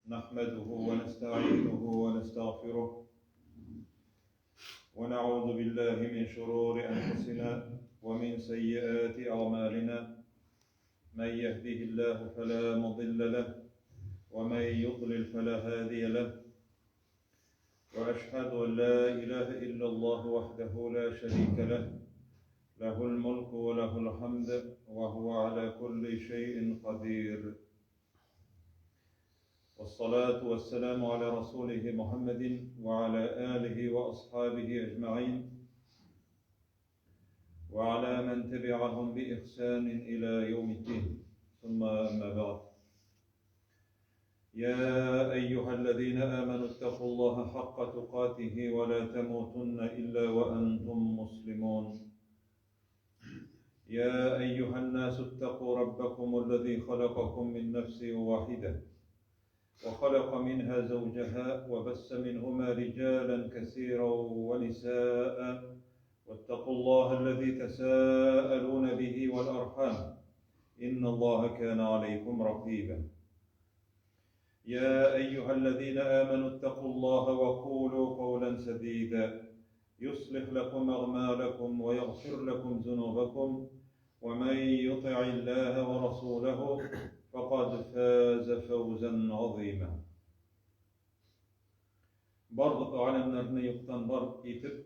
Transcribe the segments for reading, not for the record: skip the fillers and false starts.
نحمده ونستعينه ونستغفره ونعوذ بالله من شرور أنفسنا ومن سيئات أعمالنا من يهده الله فلا مضل له ومن يضلل فلا هادي له وأشهد أن لا إله إلا الله وحده لا شريك له له الملك وله الحمد وهو على كل شيء قدير والصلاة والسلام على رسوله محمد وعلى آله وأصحابه أجمعين وعلى من تبعهم بإحسان إلى يوم الدين ثم أما بعد يا أيها الذين آمنوا اتقوا الله حق تقاته ولا تموتن إلا وأنتم مسلمون يا أيها الناس اتقوا ربكم الذي خلقكم من نفس واحدة وخلق منها زوجها وبس منهما رجالا كثيرا ونساء واتقوا الله الذي تساءلون به والأرحام إن الله كان عليكم رقيبا يا أيها الذين آمنوا اتقوا الله وقولوا قولا سديدا يصلح لكم أغمالكم ويغفر لكم ذنوبكم ومن يطع الله ورسوله فقد فاز فوزا عظيما Барлык галәмнәрне юктан бар итеп,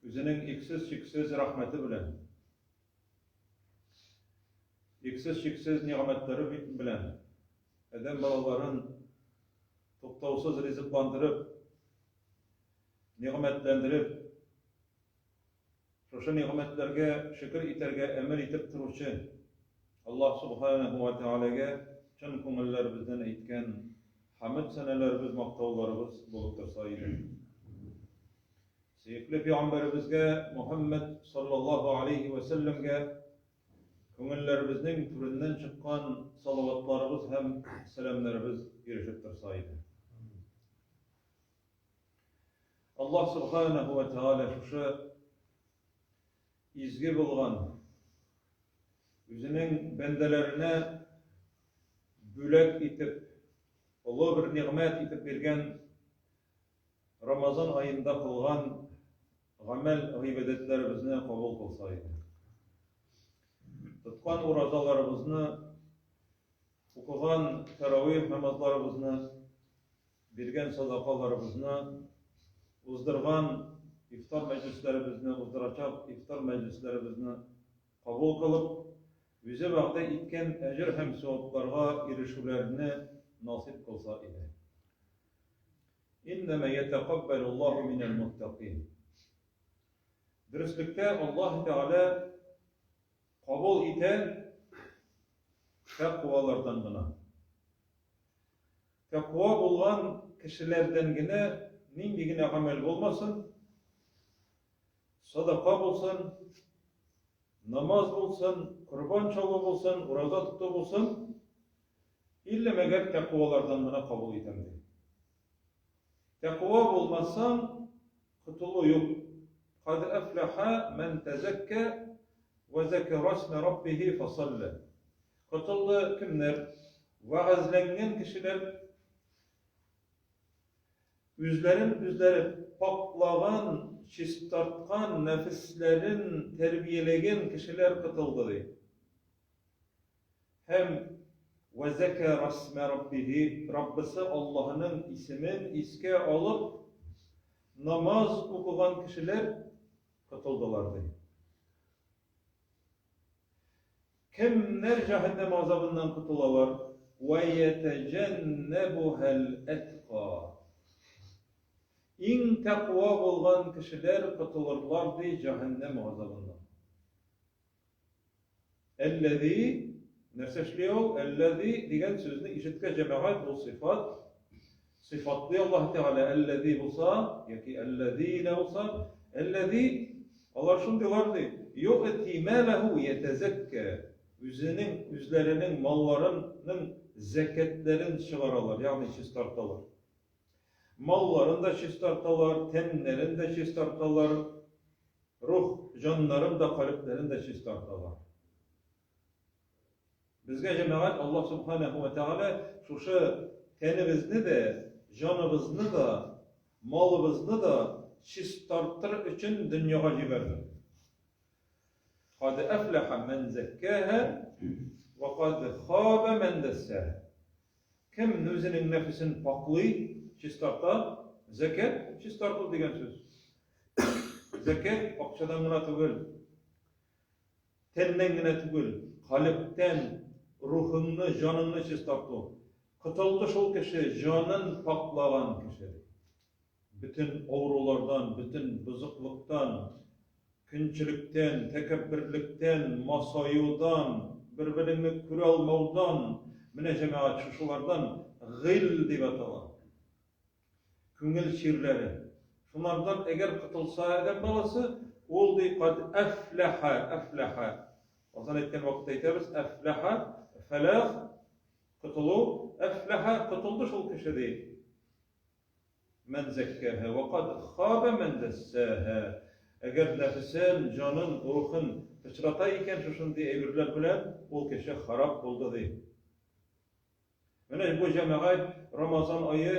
үзенең иксез-чиксез рәхмәте белән, иксез-чиксез нигъмәтләре белән адәм балаларын туктаусыз ризыкландырып, нигъмәтләндереп, шушы нигъмәтләргә шөкер итәргә әмер итеп торучы Аллаһ Субханаһу ва Тәгаләгә чын күңелләребездән әйткән хәмд сәнәләребез, мактауларыбыз булып торса иде. Сөекле пәйгамбәребезгә Мухаммад саллаллаһу алейхи ва сәлләмгә күңелләребезнең түреннән чыккан салаватларыбыз һәм сәламнәребез ирешеп торса иде. Аллаһ Субханаһу ва Тааля шушы изге булган үзенең бәндәләренә бүләк итеп, олы бер нигъмәт итеп биргән Рамазан аенда кылган гамәл гыйбадәтләребезне кабул кылса иде. Тоткан уразаларыбызны, укыган тәравих намазларыбызны биргән садакаларыбызны, уздырган ифтар мәҗлесләребезне, уздырачак ифтар мәҗлесләребезне кабул кылып, үзе вәгъдә иткән әҗер һәм савапларга ирешүләрне насыйп кылса иде. Иннәмә ятәкаббәлуллаһу минәл муттакин. Дөреслектә Аллаһ Тәгалә кабул итә тәкъвалардан гына. Тәкъва булган кешеләрдән генә нинди генә гамәл булмасын, садака булсын, намаз булсын, корбан чалу булсын, ураза тоту булсын, иллә мәгәр тәкъвалардан гына кабул итәм ди. Тәкъва булмасаң, котылу юк. Кад әфләхә мән тәзәккә вә зәкәрә исмә раббихи фасалла. Котылды кемнәр? Вәгазьләнгән кешеләр, үзләрен үзләре паклаган, чистарткан, нәфесләрен тәрбияләгән кешеләр котылды, ди. Һәм вә зәкәрә исмә раббихи, Раббысы Аллаһының исемен искә алып, намаз укыган кешеләр котылдылар, ди. Кемнәр җәһәннәм газабыннан котылалар? Вә йәтәҗәннәбүһәл әтка. Иң тәкъва булган кешеләр котылырлар ди җәһәннәм газабыннан. Әлләзи нәрсә эшли ул? Әлләзи дигән сүзне ишеткәч җәмәгать ул сыйфат сыйфатлый Аллаһ Тәгалә әлләзи булса яки әлләзинә булса, әлләзи алар шундыйлар ди, юъти маләһу ятәзәккә, үзенең үзләренең малларының зәкәтләрен чыгаралар, ягъни чистарталар. Малларын да чистарталар, тәннәрен дә чистарталар, рух, җаннарын да, калебләрен дә чистарталар. Безгә җәмәгать Аллаһ Субханаһу ва Тәгалә шушы тәнебезне дә, җаныбызны да, малыбызны да чистартыр өчен дөньяга җибәрде. Кад әфләхә мән зәккәһә вә кад хаба мән дәссәһә. Кем үзенең нәфесен пакълый, чистарта, зәкят чистарту дигән сүз. Зәкят акчадан гына түгел, тәннән генә түгел, калебтән, рухыңны, җаныңны чистарту. Котылды шул кеше, җанын пакълаган кеше. Бөтен авырулардан, бөтен бозыклыктан, көнчелектән, тәкәбберлектән, масаюдан, бер-береңне күрә алмаудан, менә, җәмәгать, шушылардан гыйль дип атала. Күңел чирләре. Шунардан әгәр котылса адәм баласы, ул ди кад әфләхә, әфләхә. Азан әйткән вакытта әйтәбез, әфләхә, фәләх, котылу, әфләхә, котылды шул кеше ди. Мән зәккәһә вә кад хабә мән дәссәһә. Әгәр нәфесен, җанын, рухын пычрата икән шушындый әйберләр белән, ул кеше харап булды, ди. Менә бу җәмәгать Рамазан ае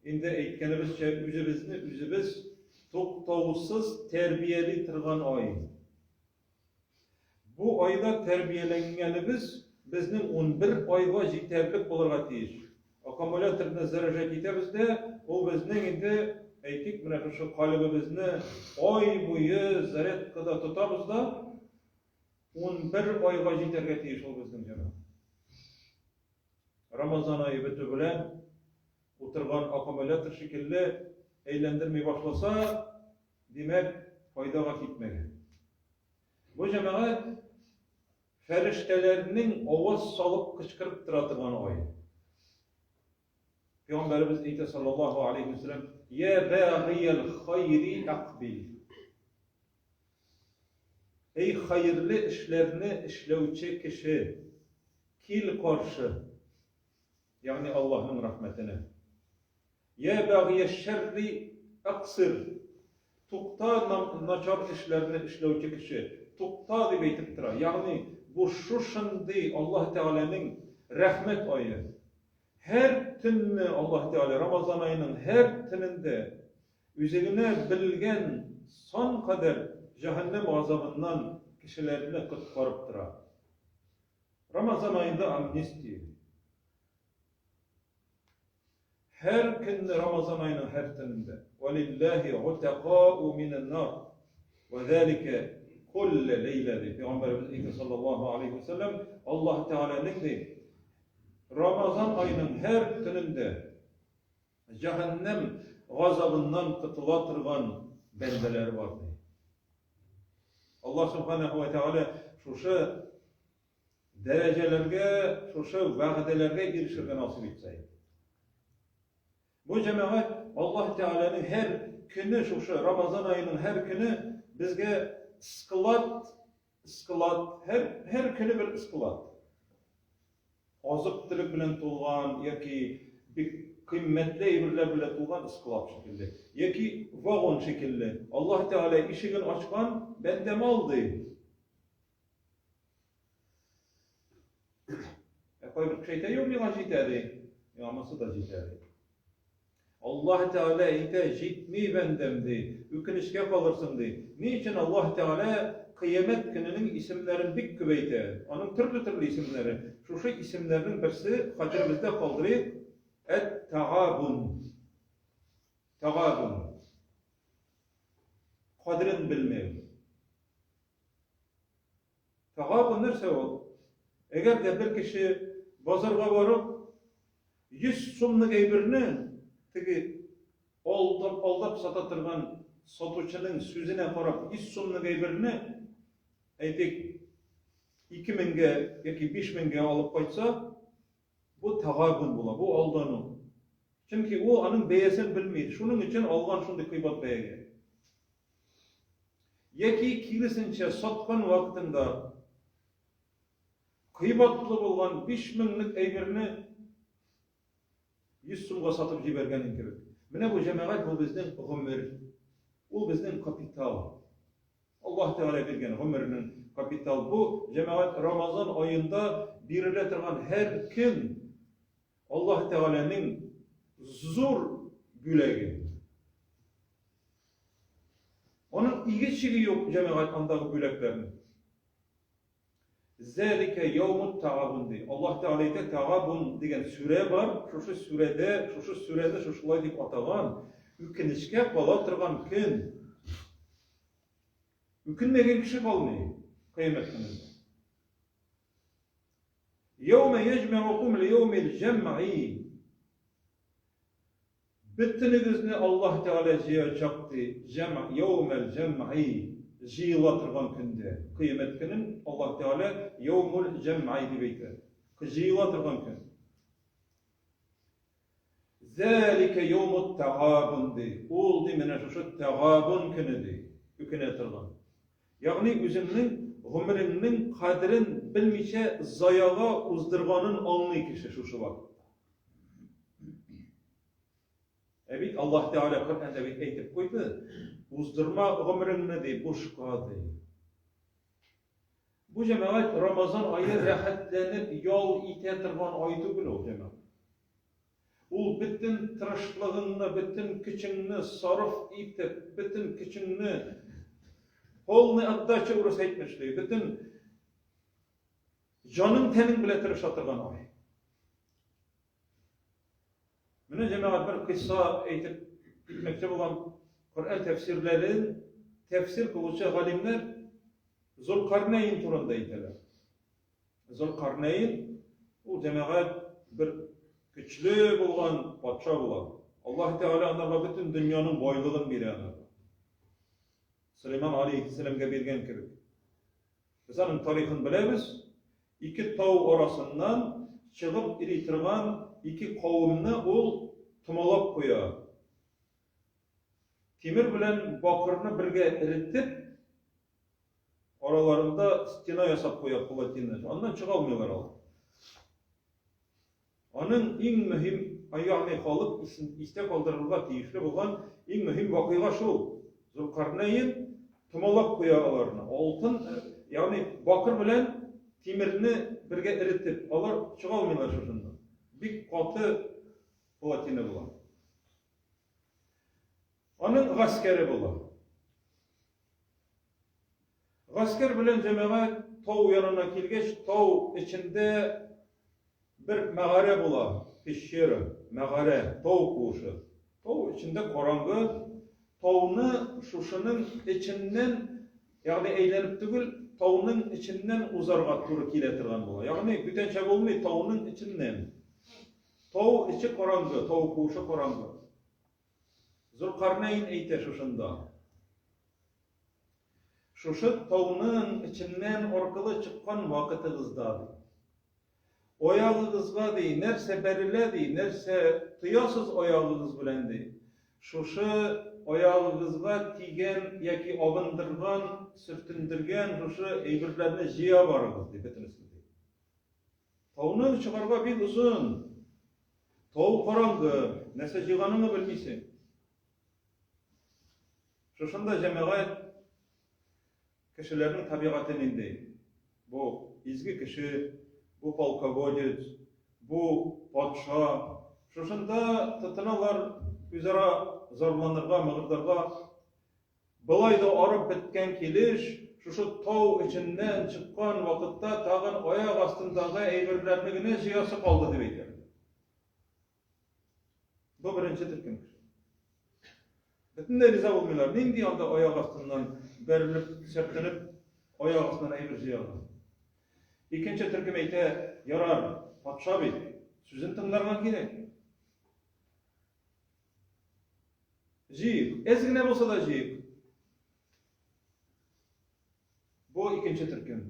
инде әйткәнебезчә үзебезне үзебез туктаусыз тәрбияли торган ай. Бу айда тәрбияләнгәнебез безнең 11 айга җитәрлек булырга тиеш. Аккумуляторны заряжать итәбез дә, ул безнең инде, әйтик, менә шушы калебебезне ай буе зарядкада тотабыз да, 11 айга җитәргә тиеш ул безнең, җәмәгать. Рамазан ае бетү белән утырган аккумулятор шикелле әйләндерми башласа, димәк, файдага китмәгән. Бу җәмәгать фәрештәләрнең аваз салып кычкырып тора торган ай. Пәйгамбәребез әйтә саллаллаһу алейхи ва сәлләм, "Я багияль хайри акбил." Эй хәерле эшләрне эшләүче кеше, кил каршы, ягъни Аллаһның рәхмәтенә. Йә бәгыя шәрри әкъсир, тукта начар эшләрне эшләүче кеше, тукта дип әйтеп тора. Ягъни бу шушындый Аллаһ Тәгаләнең рәхмәт ае. Һәр төнне Аллаһ Тәгалә Рамазан аеның һәр төнендә үзе генә белгән сан кадәр җәһәннәм газабыннан кешеләрне коткарып тора. Рамазан аенда амнистия. Һәр көнне Рамазан аеның һәр төнендә. Валиллаһи утакау минән нар. Ва залика куллә ләйлә ди Пәйгамбәребез әйтә саллаллаһу алейхи ва сәлләм, Аллаһ Тәгаләнең ди Рамазан аеның һәр төнендә җәһәннәм газабыннан котыла торган бәндәләре бар ди. Аллаһ субханаһу ва тәгалә шушы дәрәҗәләргә, шушы вәгъдәләргә ирешергә насыйп итсә. Бу җәмәгать Аллаһ Тәгаләнең һәр көне шушы Рамазан аеның һәр көне безгә склад, склад, һәр һәр көне бер склад. Азык-төлек белән тулган яки бик кыйммәтле әйберләр белән тулган склад шикелле, яки вагон шикелле. Аллаһ Тәгалә ишеген ачкан, бәндәм ал ди. Ә кайбер кеше әйтә, юк, миңа җитә, ди. Миңа монысы да җитә, ди. Аллаһ Тәгалә әйтә, җитми бәндәм, ди. Үкенечкә калырсың, ди. Ни өчен Аллаһ Тәгалә кыямәт көненең исемнәрен бик күп әйтә? Аның төрле-төрле исемнәре. Шушы исемнәрнең берсе хәтеребездә калдырыйк, Әт-Тагабун. Тагабун. Кадерен белмәү. Тагабун нәрсә ул? Әгәр дә бер кеше базарга барып, 100 сумлык әйберне теге алдап, алдап сата торган сатучының сүзенә карап, 100 сумлык әйберне, әйтик, 2000-гә яки 5000-гә алып кайтса, бу тагабун була, бу алдану. Чөнки ул аның бәясен белми, шуның өчен алган шундый кыйбат бәягә. Яки киресенчә, саткан вакытында кыйбатлы булган 5 меңлек әйберне 100 сумга сатып җибәргәнең кебек. Менә бу җәмәгать, бу безнең гомер. Ул безнең капитал. Аллаһ Тәгалә биргән гомернең капитал. Бу җәмәгать Рамазан аенда бирелә торган һәр көн Аллаһ Тәгаләнең зур бүләге. Аның иге-чиге юк, җәмәгать, андагы бүләкләрнең. Зәликә яумут тагабун ди. Аллаһ Тәгалә әйтә, тагабун дигән сүрә бар. Шушы сүрәдә, шушы сүрәне шушылай дип атаган. Үкенечкә кала торган көн. Үкенмәгән кеше калмый кыямәт көнендә. Яумә яҗмәгукум лияумил җәмгый. Бөтенегезне Аллаһ Тәгалә җыячак, ди, җәмъ, яумәл җәмгый, җыела торган көндә. Кыямәт көнен Аллаһ Тәгалә яумул җәмгый дип әйтә. Җыела торган көн. Зәликә яумут тәгабун, ди. Ул, ди, менә шушы тәгабун көне, ди, үкенә торган. Ягъни үзеңнең гомереңнең кадерен белмичә заяга уздырганын аңлый кеше шушы вакытта. Ә бит Аллаһ Тәгалә Коръәндә бит әйтеп куйды, уздырма гомереңне ди, бушка ди. Бу җәмәгать Рамазан ае рәхәтләнеп ял итә торган ай түгел ул җәмәгать. Ул бөтен тырышлыгыңны, бөтен көчеңне сарыф итеп, бөтен көчеңне полный отдача урыс әйтмешли, бөтен җаның тәнең белән тырыша торган ай. Менә җәмәгать бер кыйсса әйтеп китмәкче булам. Коръән тәфсирләрен тәфсир кылучы галимнәр Зулкарнәйн турында әйтәләр. Зулкарнәйн ул җәмәгать бер көчле булган патша була. Аллаһ Тәгалә анарга бөтен дөньяның байлыгын бирә анарга. Сөләйман алейһиссәламгә биргән кебек. Без аның тарихын беләбез. Ике тау арасыннан чыгып йөри торган ике кавымны ул томалап куя. Тимер белән бакырны бергә эретеп, араларында стена ясап куя, плотина. Аннан чыга алмыйлар алар. Аның иң мөһим, ягъни халык истә калдырырга тиешле булган иң мөһим вакыйга шул. Зөлкарнәен томалап куя аларны. Алтын, ягъни бакыр белән тимерне бергә эретеп, алар чыга алмыйлар шушыннан. Бик каты плотина була. Аның гаскәре була. Гаскәр белән җәмәгать тау янына килгәч, тау эчендә бер мәгарә була, пещера, мәгарә, тау куышы. Тау эчендә караңгы, тауны шушының эченнән, ягъни әйләнеп түгел, тауның эченнән узарга туры килә торган була. Ягъни бүтәнчә булмый, тауның эченнән. Тау эче караңгы, тау куышы караңгы. Зөлкарнәйн әйтә шушында. Шушы тауның эченнән аркылы чыккан вакытыгызда, ди. Аягыгызга, ди, нәрсә бәрелә, ди, нәрсә тоясыз аягыгыз белән, ди. Шушы аягыгызга тигән яки абындырган, сөртендергән шушы әйберләрне җыя барыгыз, ди, бөтенесен, ди. Тауны чыгарга бик озын. Тау караңгы, нәрсә җыйганыңны белмисең. Шушында җәмәгать кешеләрнең табигате нинди? Бу изге кеше, бу полководец, бу патша. Шушында тотыналар үзара зарланырга, мыгырдарга. Болай да арып беткән килеш, шушы тау эченнән чыккан вакытта тагын аяк астындагы әйберләрне генә җыясы калды, дип әйтә. Бу беренче төркем кеше. Бөтенләй риза булмыйлар. Нинди анда аяк астыннан бәрелеп, сөртенеп, аяк астыннан әйбер җыярга. Икенче төркем әйтә, ярар, патша бит, сүзен тыңларга кирәк. Җыйыйк. Әз генә булса да җыйыйк. Бу икенче төркем.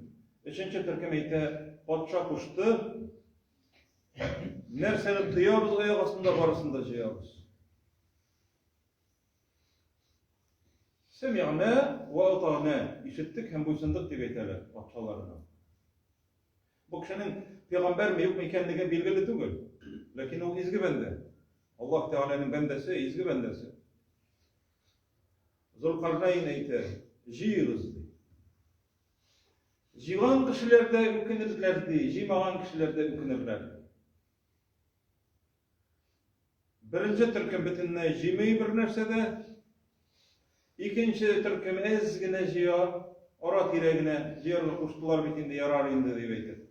Өченче төркем әйтә, патша кушты. Нәрсәне тоябыз аяк астында барысын да җыябыз. Сәмигънә вә атагънә. Ишеттек һәм буйсындык дип әйтәләр патшаларына. Бу кешенең пәйгамбәрме юкмы икәнлеге билгеле түгел. Ләкин ул изге бәндә. Аллаһ Тәгаләнең бәндәсе, изге бәндәсе. Зулкарнайн әйтә, җыегыз ди. Җыйган кешеләр дә үкенерләр, ди, җыймаган кешеләр дә үкенерләр. Беренче төркем бөтенләй җыймый бер нәрсә дә. Икенче төркем әз генә җыя, ара-тирә генә җыярга куштылар бит инде, ярар инде дип әйтеп.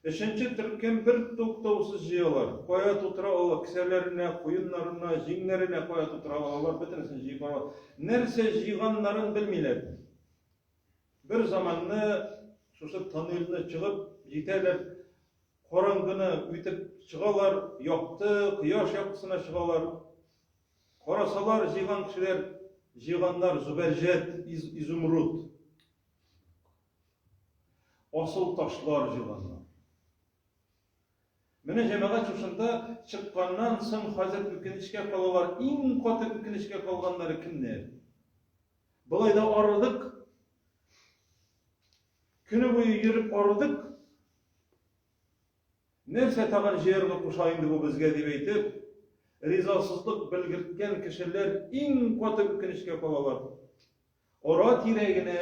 Өченче төркем бер туктаусыз җыялар. Кая тутыра ала, кесәләренә, куеннарына, җиңнәренә кая тутыра алалар, бөтенесен җыеп баралар. Нәрсә җыйганнарын белмиләр. Бер заманны шушы тоннельне чыгып җитәләр, караңгыны үтеп чыгалар, якты, кояш яктысына чыгалар. Карасалар, җыйган кешеләр, җыйганнар зөбәрҗәт, изумруд. Асыл ташлар җыйганнар. Менә җәмәгать шушында чыкканнан соң хәзер үкенечкә калалар. Иң каты үкенечкә калганнары кемнәр? Болай да арыдык. Көне буе йөреп арыдык. Нәрсә тагын җыярга куша инде бу безгә дип әйтеп, ризасызлык белгерткән кешеләр иң каты үкенечкә калалар. Ара-тирә генә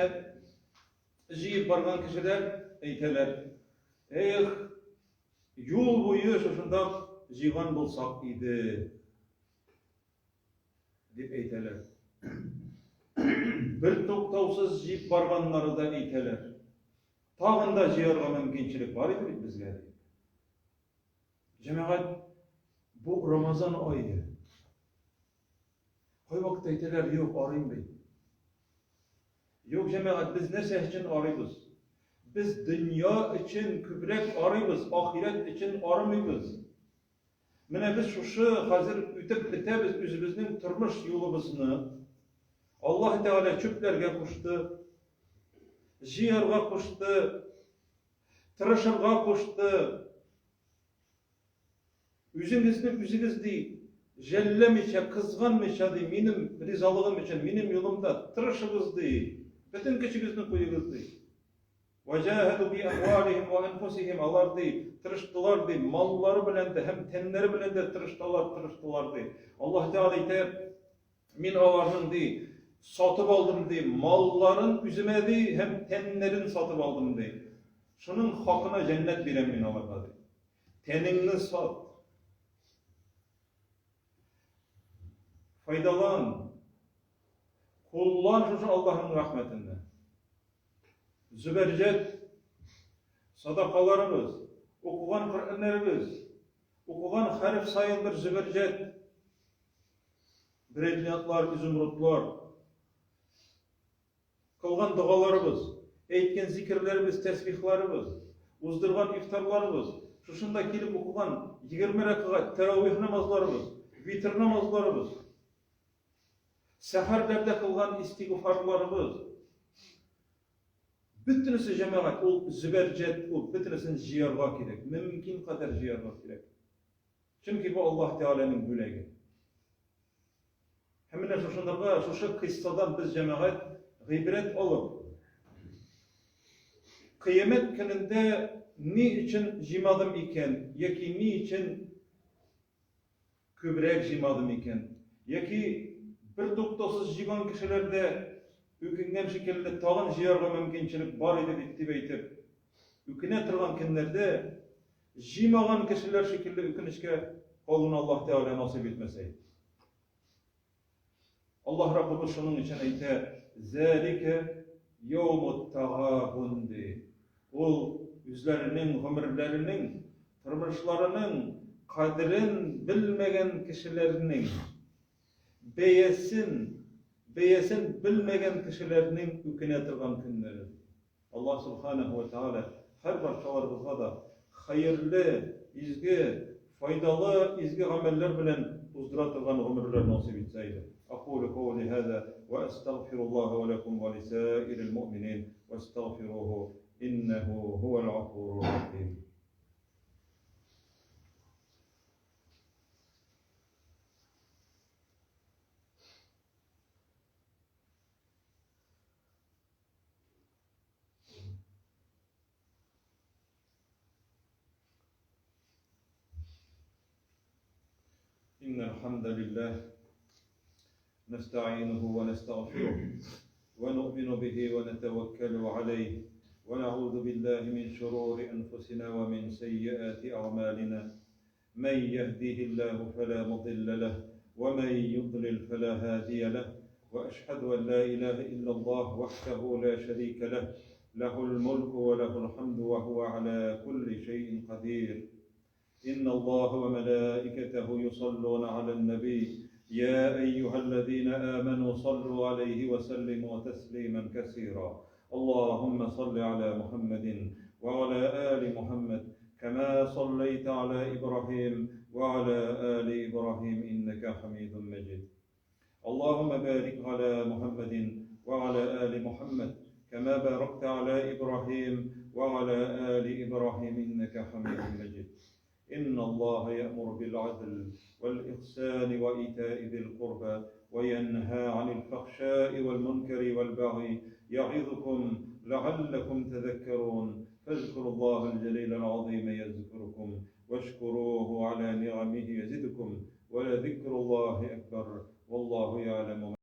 җыеп барган кешеләр әйтәләр, Эх, юл буе шушында җыйган булсак иде, дип әйтәләр. Бер туктаусыз җыеп барганнары да әйтәләр. Тагын да җыярга мөмкинчелек бар иде бит безгә, дип. Җәмәгать, бу Рамазан ае. Кайвакытта әйтәләр, юк, арыйм бит. Юк, җәмәгать, без нәрсә өчен арыйбыз? Без дөнья өчен күбрәк арыйбыз, ахирәт өчен арымыйбыз. Менә без шушы хәзер үтеп бетәбез үзебезнең тормыш юлыбызны. Аллаһ Тәгалә чүпләргә кушты, җыярга кушты, тырышырга кушты. Үзегезне үзегез, ди, жәлләмичә, кызганмыйча, ди, минем ризалыгым өчен, минем юлымда тырышыгыз, ди, бөтен көчегезне куегыз, ди. Вәҗәһәдү би әмвалихим вә әнфусихим, алар, ди, тырыштылар, ди, маллары белән дә һәм тәннәре белән дә тырыштылар, тырыштылар, ди. Аллаһ Тәгалә әйтә, мин аларның, ди, сатып алдым, ди, малларын үземә, ди, һәм тәннәрен сатып алдым, ди. Шуның хакына җәннәт бирәм мин аларга, ди. Тәнеңне сат. Файдалан. Куллан шушы Аллаһның рәхмәтеннән. Зөбәрҗәт садакаларыбыз, укыган Коръәннәребез, укыган хәреф саен бер зөбәрҗәт, бриллиантлар, изумрудлар. Кылган догаларыбыз, әйткән зикерләребез, тәсбихларыбыз, уздырган ифтарларыбыз, шушында килеп укыган 20 рәкәгать тәравих намазларыбыз, витр намазларыбыз, сәхәрләрдә кылган истигъфарларыбыз, бөтенесе җәмәгать, ул зөбәрҗәт, ул бөтенесен җыярга кирәк, мөмкин кадәр җыярга кирәк. Чөнки бу Аллаһ Тәгаләнең бүләге. Һәм менә шушындырга, шушы кыйссадан без җәмәгать гыйбрәт алып, кыямәт көнендә ни өчен җыймадым икән, яки ни өчен күбрәк җыймадым икән, яки бер туктаусыз җыйган кешеләр дә үкенгән шикелле тагын җыярга мөмкинчелек бар иде бит дип әйтеп, үкенә торган көннәрдә Җыймаган кешеләр шикелле үкенечкә калуны Аллаһ Тәгалә насыйп итмәсә иде. Аллаһ Раббыбыз шуның өчен әйтә, Зәликә яумут тагабун ди. Ул үзләренең гомерләренең, тормышларының кадерен белмәгән кешеләрнең, бәясен, бәясен белмәгән кешеләрнең үкенә торган көннәре. Аллаһ Сүбхәнәһү вә Тәгалә һәрбарчаларыбызга да хәерле, изге, файдалы изге гамәлләр белән уздыра торган гомерләр насыйп итсә иде. Акулю каули һаза вә әстәгъфируллаһа вә ләкум вә лисаирил муъминин вәстәгъфируху иннәһу һуәл гафурур рәхим. إن الحمد لله نستعينه ونستغفره ونؤمن به ونتوكل عليه. ونعوذ بالله من شرور أنفسنا ومن سيئات أعمالنا. من يهديه الله فلا مضل له ومن يضلل فلا هادي له، وأشهد أن لا إله إلا الله وحده لا شريك له، له الملك وله الحمد وهو على كل شيء قدير. إن الله وملائكته يصلون على النبي يا أيها الذين آمنوا صلوا عليه وسلموا تسليما كثيرا. اللهم صل على محمد وعلى آل محمد كما صليت على إبراهيم وعلى آل إبراهيم إنك حميد مجيد. اللهم بارك على محمد وعلى آل محمد كما باركت على إبراهيم وعلى آل إبراهيم إنك حميد مجيد. إن الله يأمر بالعدل والإحسان وإيتاء ذي القربى وينهى عن الفحشاء والمنكر والبغي يعظكم لعلكم تذكرون. فاذكروا الله الجليل العظيم يذكركم، واشكروه على نعمه يزدكم، ولذكر الله أكبر، والله يعلم.